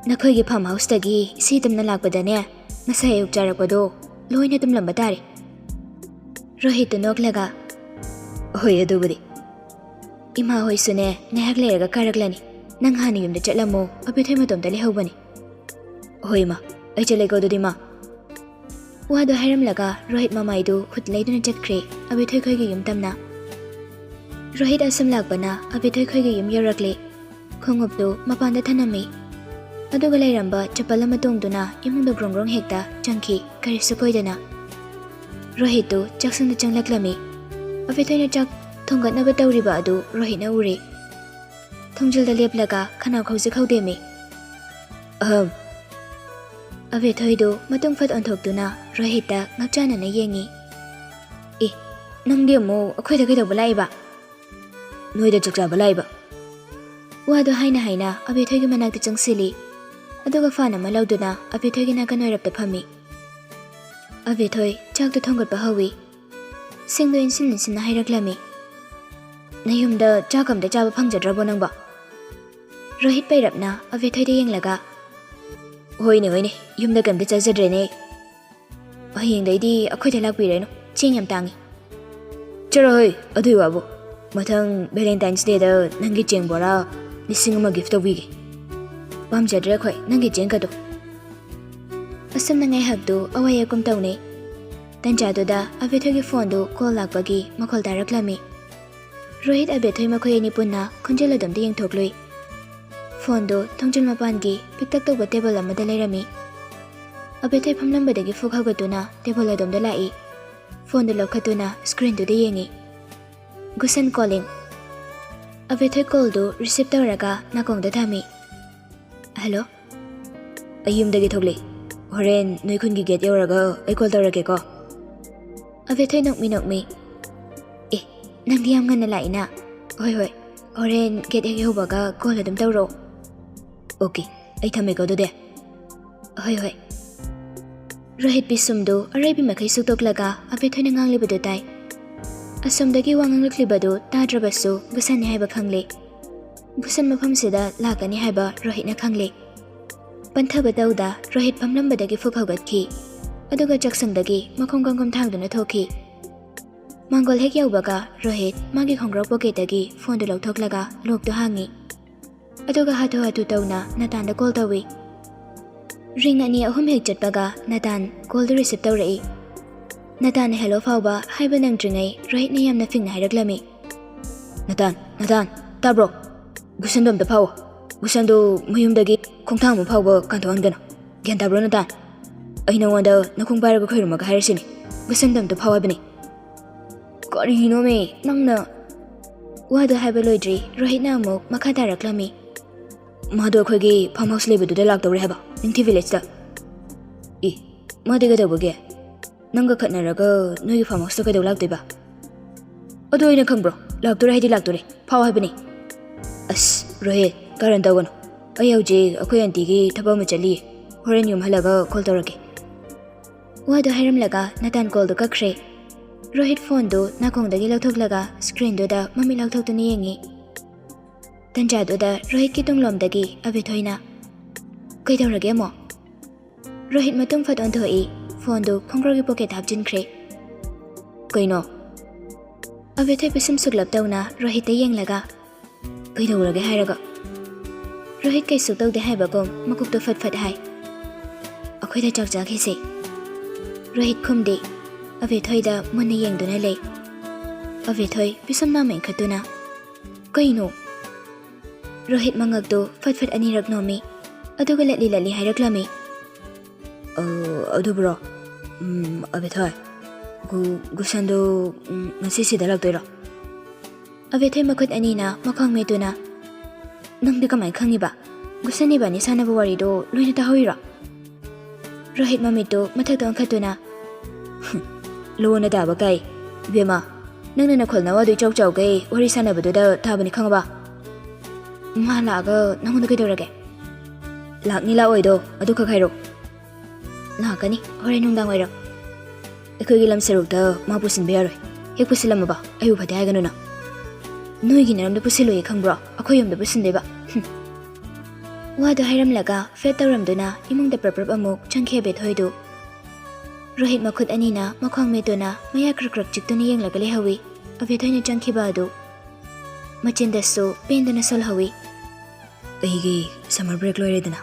"ꯅꯈꯣꯏꯒꯤ ꯐꯥꯔꯝ ꯍꯥꯎꯁꯇꯒꯤ ꯁꯤ ꯇꯝꯅ ꯂꯥꯛꯄꯗꯅꯦ, ꯉꯁꯥꯏ ꯑꯌꯨꯛ ꯆꯥꯔꯛꯄꯗꯣ ꯂꯣꯏꯅ ꯇꯨꯝꯂꯝꯕ ꯇꯥꯔꯦ꯫" ꯔꯣꯍꯤꯠꯇꯨ ꯅꯣꯛꯂꯒ, "ꯍꯣꯏ, ꯑꯗꯨꯕꯨꯗꯤ꯫ ꯏꯃꯥ ꯍꯣꯏꯁꯨꯅꯦ ꯉꯥꯏꯍꯥꯛ ꯂꯩꯔꯒ ꯀꯥꯔꯛꯂꯅꯤ꯫ ꯅꯪ ꯍꯥꯟꯅ ꯌꯨꯝꯗ ꯆꯠꯂꯝꯃꯣ, ꯑꯕꯦꯊꯣꯏ ꯃꯇꯣꯝꯇ ꯂꯩꯍꯧꯕꯅꯤ꯫" "ꯍꯣꯏ, ꯏꯃꯥ, ꯑꯩ ꯆꯠꯂꯦꯀꯣ ꯑꯗꯨꯗꯤ, ꯏꯃꯥ꯫" ꯋꯥꯗꯨ ꯍꯥꯏꯔꯝꯂꯒ ꯔꯣꯍꯤꯠ ꯃꯃꯥꯏꯗꯨ ꯍꯨꯠ ꯂꯩꯗꯨꯅ ꯆꯠꯈ꯭ꯔꯦ ꯑꯕꯦꯊꯣꯏ ꯈꯣꯏꯒꯤ ꯌꯨꯝ ꯇꯝꯅ꯫ ꯔꯣꯍꯤꯠ ꯑꯁꯨꯝ ꯂꯥꯛꯄꯅ ꯑꯕꯦꯊꯣꯏ ꯈꯣꯏꯒꯤ ꯌꯨꯝ ꯌꯧꯔꯛꯂꯦ꯫ ꯈꯣꯡꯎꯞꯇꯨ ꯃꯄꯥꯟꯗ ꯊꯅꯝꯃꯤ꯫ ꯑꯗꯨꯒ ꯂꯩꯔꯝꯕ ꯆꯄꯜ ꯑꯃ ꯇꯣꯡꯗꯨꯅ ꯏꯃꯨꯡꯗ ꯒ꯭ꯔꯣꯡ ꯒ꯭ꯔꯣꯡ ꯍꯦꯛꯇ ꯆꯪꯈꯤ, ꯀꯔꯤꯁꯨ ꯀꯣꯏꯗꯅ꯫ ꯔꯣꯍꯤꯠꯇꯨ ꯆꯥꯛꯁꯪꯗ ꯆꯪꯂꯛꯂꯝꯃꯤ꯫ ꯑꯕꯦꯊꯣꯏꯅ ꯆꯥꯛ ꯊꯣꯡꯒꯠꯅꯕ ꯇꯧꯔꯤꯕ ꯑꯗꯨ ꯔꯣꯍꯤꯠꯅ ꯎꯔꯦ꯫ ꯊꯣꯡꯖꯤꯜꯗ ꯂꯦꯞꯂꯒ ꯈꯅꯥꯎ ꯈꯧꯖꯤꯛ ꯈꯧꯗꯦꯝꯃꯤ꯫ "ꯑꯍꯝ꯫" ꯑꯕꯦꯊꯣꯏꯗꯨ ꯃꯇꯨꯡ ꯐꯠ ꯑꯣꯟꯊꯣꯛꯇꯨꯅ ꯔꯣꯍꯤꯠꯇ ꯉꯛꯆꯥꯟꯅꯅ ꯌꯦꯡꯉꯤ꯫ ꯅꯪꯗꯤ ꯑꯃꯨꯛ ꯑꯩꯈꯣꯏꯗ ꯀꯩꯗꯧꯕ ꯂꯥꯛꯏꯕ? ꯅꯣꯏꯗ ꯆꯥꯛ ꯆꯥꯕ ꯂꯥꯛꯏꯕ꯫ ꯋꯥꯗꯣ ꯍꯥꯏꯅ ꯍꯥꯏꯅ ꯑꯕꯦꯊꯣꯏꯒꯤ ꯃꯅꯥꯛꯇ ꯆꯪꯁꯤꯜꯂꯤ꯫ ꯑꯗꯨꯒ ꯐꯥꯟ ꯑꯃ ꯂꯧꯗꯨꯅ ꯑꯕꯦꯊꯣꯏꯒꯤ ꯅꯥꯀꯟ ꯑꯣꯏꯔꯞꯇ ꯐꯝꯃꯤ꯫ ꯑꯕꯦꯊꯣꯏ ꯆꯥꯛꯇꯣ ꯊꯣꯡꯒꯠꯄ ꯍꯧꯏ꯫ ꯁꯤꯡꯗꯣ ꯏꯟꯁꯤꯟ ꯏꯟꯁꯤꯟꯅ ꯍꯥꯏꯔꯛꯂꯝꯃꯤ꯫ "ꯅꯌꯨꯝꯗ ꯆꯥꯛ ꯑꯝꯇ ꯆꯥꯕ ꯐꯪꯖꯗ꯭ꯔꯕꯣ ꯅꯪꯕꯣ?" ꯔꯣꯍꯤꯠ ꯄꯩꯔꯞꯅ ꯑꯕꯦꯊꯣꯏꯗ ꯌꯦꯡꯂꯒ, "ꯍꯣꯏꯅꯦ, ꯍꯣꯏꯅꯦ, ꯌꯨꯝꯗ ꯀꯩꯝꯇ ꯆꯥꯖꯗ꯭ꯔꯦꯅꯦ꯫ ꯍꯌꯦꯡꯗꯩꯗꯤ ꯑꯩꯈꯣꯏꯗ ꯂꯥꯛꯄꯤꯔꯅꯨ, ꯆꯦꯡ ꯌꯥꯝ ꯇꯥꯡꯉꯤ꯫" "ꯆꯠꯂꯣꯍꯦ, ꯑꯗꯨꯏ ꯋꯥꯕꯨ꯫ ꯃꯊꯪ Valentine's Dayꯗ ꯅꯪꯒꯤ ꯆꯦꯡ ꯕꯣꯔꯥ ꯂꯤꯁꯤꯡ ꯑꯃ gift ꯇꯧꯕꯤꯒꯦ꯫ ꯄꯥꯝꯖꯗ꯭ꯔꯦ ꯑꯩꯈꯣꯏ ꯅꯪꯒꯤ ꯆꯦꯡꯒꯗꯣ꯫" ꯑꯁꯨꯝꯅ ꯉꯥꯏꯍꯥꯛꯇꯨ ꯑꯋꯥ ꯌꯥꯀꯨꯝ ꯇꯧꯅꯩ꯫ ꯇꯟꯖꯥꯗꯨꯗ ꯑꯕꯦꯊꯣꯏꯒꯤ ꯐꯣꯟꯗꯨ call ꯂꯥꯛꯄꯒꯤ ꯃꯈꯣꯜ ꯇꯥꯔꯛꯂꯝꯃꯤ꯫ ꯔꯣꯍꯤꯠ ꯑꯕꯦꯊꯣꯏ ꯃꯈꯣꯏ ꯑꯅꯤ ꯄꯨꯟꯅ ꯈꯣꯟꯖꯦꯜ ꯑꯗꯨꯝꯗ ꯌꯦꯡꯊꯣꯛꯂꯨꯏ꯫ ꯐꯣꯟꯗꯨ ꯊꯣꯡꯖꯤꯜ ꯃꯄꯥꯟꯒꯤ ꯄꯤꯛꯇꯛ ꯇꯧꯕ table ꯑꯃꯗ ꯂꯩꯔꯝꯃꯤ꯫ ꯑꯕꯦꯊꯣꯏ ꯐꯝꯂꯝꯕꯗꯒꯤ ꯐꯨꯛ ꯍꯧꯒꯠꯇꯨꯅ table ꯑꯗꯣꯝꯗ ꯂꯥꯛꯏ꯫ ꯐꯣꯟꯗꯨ ꯂꯧꯈꯠꯇꯨꯅ screenꯗꯨꯗ ꯌꯦꯡꯉꯤ꯫ ꯒꯨꯁꯟ calling꯫ ꯑꯕꯦꯊꯣꯏ callꯗꯨ receive ꯇꯧꯔꯒ ꯅꯥꯀꯣꯡꯗ ꯊꯝꯃꯤ꯫ "Hello?" "ꯑꯩ ꯌꯨꯝꯗꯒꯤ ꯊꯣꯛꯂꯛꯏ꯫ ꯍꯣꯔꯦꯟ ꯅꯣꯏ ꯈꯨꯟꯒꯤ gate ꯌꯧꯔꯒ ꯑꯩ call ꯇꯧꯔꯛꯀꯦꯀꯣ꯫" ꯑꯕꯦꯊꯣꯏ ꯅꯣꯛꯃꯤ ꯅꯣꯛꯃꯤ, "ꯑꯦ, ꯅꯪꯗꯤ ꯌꯥꯝ ꯉꯟꯅ ꯂꯥꯛꯏꯅ꯫ ꯍꯣꯏ ꯍꯣꯏ, ꯍꯣꯔꯦꯟ gate ꯍꯦꯛ ꯌꯧꯕꯒ call ꯑꯗꯨꯝ ꯇꯧꯔꯛꯑꯣ꯫" "Okay, ꯑꯩ ꯊꯝꯃꯦꯀꯣ ꯑꯗꯨꯗꯤ꯫" "ꯍꯣꯏ ꯍꯣꯏ꯫" ꯔꯣꯍꯤꯠ ꯄꯤꯁꯨꯝꯗꯨ ꯑꯔꯩꯕꯤ ꯃꯈꯩ ꯁꯨꯛꯇꯣꯛꯂꯒ ꯑꯕꯦꯊꯣꯏꯅ ꯉꯥꯡꯂꯤꯕꯗꯨ ꯇꯥꯏ꯫ ꯑꯁꯣꯝꯗꯒꯤ ꯋꯥ ꯉꯥꯡꯂꯛꯂꯤꯕꯗꯨ ꯇꯥꯗ꯭ꯔꯕꯁꯨ ꯒꯨꯁꯟꯅꯤ ꯍꯥꯏꯕ ꯈꯪꯂꯦ꯫ ꯒꯨꯁꯟ ꯃꯐꯝꯁꯤꯗ ꯂꯥꯛꯀꯅꯤ ꯍꯥꯏꯕ ꯔꯣꯍꯤꯠꯅ ꯈꯪꯂꯦ꯫ ꯄꯟꯊꯕ ꯇꯧꯗ ꯔꯣꯍꯤꯠ ꯐꯝꯂꯝꯕꯗꯒꯤ ꯐꯨꯛ ꯍꯧꯒꯠꯈꯤ꯫ ꯑꯗꯨꯒ ꯆꯥꯛꯁꯪꯗꯒꯤ ꯃꯈꯣꯡ ꯀꯪꯒꯝ ꯊꯥꯡꯗꯨꯅ ꯊꯣꯛꯈꯤ꯫ ꯃꯥꯡꯒꯣꯜ ꯍꯦꯛ ꯌꯧꯕꯒ ꯔꯣꯍꯤꯠ ꯃꯥꯒꯤ ꯈꯣꯡꯒ꯭ꯔꯥꯎ pocketꯇꯒꯤ ꯐꯣꯟꯗꯨ ꯂꯧꯊꯣꯛꯂꯒ lockꯇꯨ ꯍꯥꯡꯉꯤ꯫ ꯑꯗꯨꯒ ꯍꯥꯊꯨ ꯍꯥꯊꯨ ꯇꯧꯅ ꯅꯇꯥꯟꯗ call ꯇꯧꯏ꯫ Ring ꯑꯅꯤ ꯑꯍꯨꯝ ꯍꯦꯛ ꯆꯠꯄꯒ ꯅꯇꯥꯟ callꯗꯨ receive ꯇꯧꯔꯛꯏ꯫ ꯅꯇꯥꯟꯅ hello ꯐꯥꯎꯕ ꯍꯥꯏꯕ ꯅꯪꯗ꯭ꯔꯤꯉꯩ ꯔꯣꯍꯤꯠꯅ ꯌꯥꯝꯅ ꯐꯤꯡꯅ ꯍꯥꯏꯔꯛꯂꯝꯃꯤ꯫ "ꯅꯇꯥꯟ, ꯅꯇꯥꯟ, ꯇꯥꯕ꯭ꯔꯣ? ꯒꯨꯁꯟꯗꯣ ꯑꯝꯇ ꯐꯥꯎꯑꯣ꯫ ꯒꯨꯁꯟꯗꯣ ꯃꯌꯨꯝꯗꯒꯤ ꯈꯣꯡꯊꯥꯡ ꯑꯃ ꯐꯥꯎꯕ ꯀꯥꯟꯊꯣꯛꯍꯟꯒꯅꯨ꯫ ꯒ꯭ꯌꯥꯟ ꯇꯥꯕ꯭ꯔꯣ ꯅꯇꯥꯟ? ꯑꯩ ꯅꯉꯣꯟꯗ ꯅꯈꯣꯡ ꯄꯥꯏꯔꯒ ꯈꯣꯏꯔꯝꯃꯒ ꯍꯥꯏꯔꯤꯁꯤꯅꯤ꯫ ꯒꯨꯁꯟꯗꯣ ꯑꯝꯇ ꯐꯥꯎ ꯍꯥꯏꯕꯅꯤ꯫" "ꯀꯔꯤꯅꯣꯃꯤ ꯅꯪꯅ?" ꯋꯥꯗꯨ ꯍꯥꯏꯕ ꯂꯣꯏꯗ꯭ꯔꯤ ꯔꯣꯍꯤꯠꯅ ꯑꯃꯨꯛ ꯃꯈꯥ ꯇꯥꯔꯛꯂꯝꯃꯤ꯫ "ꯃꯥꯗꯣ ꯑꯩꯈꯣꯏꯒꯤ farm house ꯂꯩꯕꯗꯨꯗ ꯂꯥꯛꯇꯧꯔꯦ ꯍꯥꯏꯕ, ꯅꯤꯡꯊꯤ villageꯇ꯫" "ꯏ, ꯃꯥꯗꯤ ꯀꯩꯗꯧꯕꯒꯤ? ꯅꯪꯒ ꯈꯠꯅꯔꯒ ꯅꯣꯏꯒꯤ farm houseꯇ ꯀꯩꯗꯧ ꯂꯥꯛꯇꯣꯏꯕ? ꯑꯗꯨ ꯑꯩꯅ ꯈꯪꯕ꯭ꯔꯣ? ꯂꯥꯛꯇꯣꯔꯦ ꯍꯥꯏꯗꯤ ꯂꯥꯛꯇꯣꯔꯦ꯫ ꯐꯥꯎ ꯍꯥꯏꯕꯅꯤ꯫ ꯑꯁ, ꯔꯣꯍꯤꯠ, ꯀꯔꯟ ꯇꯧꯒꯅꯨ꯫ ꯑꯩ ꯍꯧꯖꯤꯛ ꯑꯩꯈꯣꯏ ꯑꯟꯇꯤꯒꯤ ꯊꯕꯛ ꯑꯃ ꯆꯠꯂꯤꯌꯦ꯫ ꯍꯣꯔꯦꯟ ꯌꯨꯝ ꯍꯜꯂꯒ ꯀꯣꯜ ꯇꯧꯔꯛꯀꯦ꯫ ꯋꯥꯗꯨ ꯍꯥꯏꯔꯝꯂꯒ ꯅꯇꯥꯟ ꯀꯣꯜꯗꯨ ꯀꯛꯈ꯭ꯔꯦ꯫ ꯔꯣꯍꯤꯠ ꯐꯣꯟꯗꯨ ꯅꯥꯀꯣꯡꯗꯒꯤ ꯂꯧꯊꯣꯛꯂꯒ ꯁ꯭ꯀ꯭ꯔꯤꯟꯗꯨꯗ ꯃꯃꯤꯠ ꯂꯥꯎꯊꯣꯛꯇꯨꯅ ꯌꯦꯡꯉꯤ꯫ ꯇꯟꯖꯥꯗꯨꯗ ꯔꯣꯍꯤꯠꯀꯤ ꯇꯨꯡꯂꯣꯝꯗꯒꯤ ꯑꯕꯦꯊꯣꯏꯅ, "ꯀꯩꯗꯧꯔꯒꯦ ꯑꯃꯨꯛ?" ꯔꯣꯍꯤꯠ ꯃꯇꯨꯡ ꯐꯠ ꯑꯣꯟꯊꯣꯛꯏ꯫ ꯐꯣꯟꯗꯨ ꯈꯣꯡꯒ꯭ꯔꯥꯎꯒꯤ ꯄꯣꯀꯦꯠꯇ ꯍꯥꯞꯆꯤꯟꯈ꯭ꯔꯦ꯫ "ꯀꯩꯅꯣ?" ꯑꯕꯦꯊꯣꯏ ꯄꯤꯁꯨꯝ ꯁꯨꯛꯂꯞ ꯇꯧꯅ ꯔꯣꯍꯤꯠꯇ ꯌꯦꯡꯂꯒ, "ꯀꯩꯗꯧꯔꯒꯦ ꯍꯥꯏꯔꯒ?" ꯔꯣꯍꯤꯠ ꯀꯩꯁꯨ ꯇꯧꯗꯦ ꯍꯥꯏꯕꯒꯨꯝ ꯃꯀꯣꯛꯇꯣ ꯐꯠ ꯐꯠ ꯍꯥꯏ꯫ "ꯑꯩꯈꯣꯏꯗ ꯆꯥꯛ ꯆꯥꯈꯤꯁꯦ꯫" ꯔꯣꯍꯤꯠ ꯈꯨꯝꯗꯦ꯫ ꯑꯕꯦꯊꯣꯏꯗ ꯃꯨꯟꯅ ꯌꯦꯡꯗꯨꯅ ꯂꯩ꯫ ꯑꯕꯦꯊꯣꯏ ꯄꯤꯁꯨꯝ ꯅꯥꯝꯃ ꯏꯟꯈꯠꯇꯨꯅ, "ꯀꯩꯅꯣ?" ꯔꯣꯍꯤꯠ ꯃꯉꯛꯇꯨ ꯐꯠ ꯐꯠ ꯑꯅꯤꯔꯛ ꯅꯣꯝꯃꯤ꯫ ꯑꯗꯨꯒ ꯂꯠꯂꯤ ꯂꯠꯂꯤ ꯍꯥꯏꯔꯛꯂꯝꯃꯤ꯫ "ꯑ, ꯑꯗꯨꯕꯨꯔꯣ? ꯎꯝ, ꯑꯕꯦꯊꯣꯏ, ꯒꯨ-, ꯒꯨꯁꯟꯗꯨ, ꯎꯝ, ꯉꯁꯤ ꯁꯤꯗ ꯂꯥꯛꯇꯣꯏꯔꯣ?" ꯑꯕꯦꯊꯣꯏ ꯃꯈꯨꯠ ꯑꯅꯤꯅ ꯃꯈ꯭ꯋꯥꯡ ꯃꯦꯠꯇꯨꯅ, "ꯅꯪꯗꯤ ꯀꯃꯥꯏꯅ ꯈꯪꯉꯤꯕ? ꯒꯨꯁꯟ ꯏꯕꯥꯅꯤ ꯁꯥꯟꯅꯕ ꯋꯥꯔꯤꯗꯣ ꯂꯣꯏꯅ ꯇꯥꯍꯧꯔꯤꯔꯣ?" ꯔꯣꯍꯤꯠ ꯃꯃꯤꯠꯇꯨ ꯃꯊꯛꯇ ꯑꯣꯟꯈꯠꯇꯨꯅ, "ꯂꯣꯟꯅ ꯇꯥꯕ ꯀꯥꯏ꯫ ꯏꯕꯦꯝꯃ, ꯅꯪꯅ ꯅꯈꯣꯜ ꯅꯋꯥꯗꯨ ꯏꯆꯥꯎ ꯆꯥꯎꯈꯩ ꯋꯥꯔꯤ ꯁꯥꯟꯅꯕꯗꯨꯗ ꯇꯥꯕꯅꯤ ꯈꯪꯉꯕ? ꯃꯥ ꯂꯥꯛꯑꯒ ꯅꯪꯉꯣꯟꯗ ꯀꯩꯗꯧꯔꯒꯦ?" "ꯂꯥꯛꯅꯤ ꯂꯥꯛꯑꯣꯏꯗꯣ ꯑꯗꯨꯈꯛ ꯍꯥꯏꯔꯣ꯫" "ꯂꯥꯛꯀꯅꯤ, ꯍꯣꯔꯦꯟ ꯅꯨꯡꯗꯥꯡ ꯋꯥꯏꯔꯝ꯫ ꯑꯩꯈꯣꯏꯒꯤ ꯂꯝ ꯁꯔꯨꯛꯇ ꯃꯥ ꯄꯨꯁꯤꯟꯕ ꯌꯥꯔꯣꯏ꯫ ꯍꯦꯛ ꯄꯨꯁꯤꯜꯂꯝꯃꯕ ꯑꯩꯕꯨ ꯐꯠꯇꯦ ꯍꯥꯏꯒꯅꯨ ꯅꯪ꯫ ꯅꯣꯏꯒꯤ ꯅꯔꯝꯗ ꯄꯨꯁꯤꯜꯂꯣꯏꯌꯦ ꯈꯪꯕ꯭ꯔꯣ? ꯑꯩꯈꯣꯏ ꯌꯨꯝꯗ ꯄꯨꯁꯤꯟꯗꯣꯏꯕ꯫" ꯍꯨꯝ꯫ ꯋꯥꯗꯨ ꯍꯥꯏꯔꯝꯂꯒ ꯐꯦꯠ ꯇꯧꯔꯝꯗꯨꯅ ꯏꯃꯨꯡꯗ ꯄ꯭ꯔꯞ ꯄ꯭ꯔꯞ ꯑꯃꯨꯛ ꯆꯪꯈꯤ ꯑꯕꯦꯊꯣꯏꯗꯨ꯫ ꯔꯣꯍꯤꯠ ꯃꯈꯨꯠ ꯑꯅꯤꯅ ꯃꯈ꯭ꯋꯥꯡ ꯃꯦꯠꯇꯨꯅ ꯃꯌꯥ ꯀ꯭ꯔꯛ ꯀ꯭ꯔꯛ ꯆꯤꯛꯇꯨꯅ ꯌꯦꯡꯂꯒ ꯂꯩꯍꯧꯏ꯫ ꯑꯕꯦꯊꯣꯏꯅ ꯆꯪꯈꯤꯕ ꯑꯗꯨ ꯃꯆꯤꯟꯗꯁꯨ ꯄꯦꯟꯗꯅ ꯁꯣꯜꯍꯧꯏ꯫ "ꯑꯩꯒꯤ ꯁꯝꯃꯔ ꯕ꯭ꯔꯦꯛ ꯂꯣꯏꯔꯦꯗꯅ,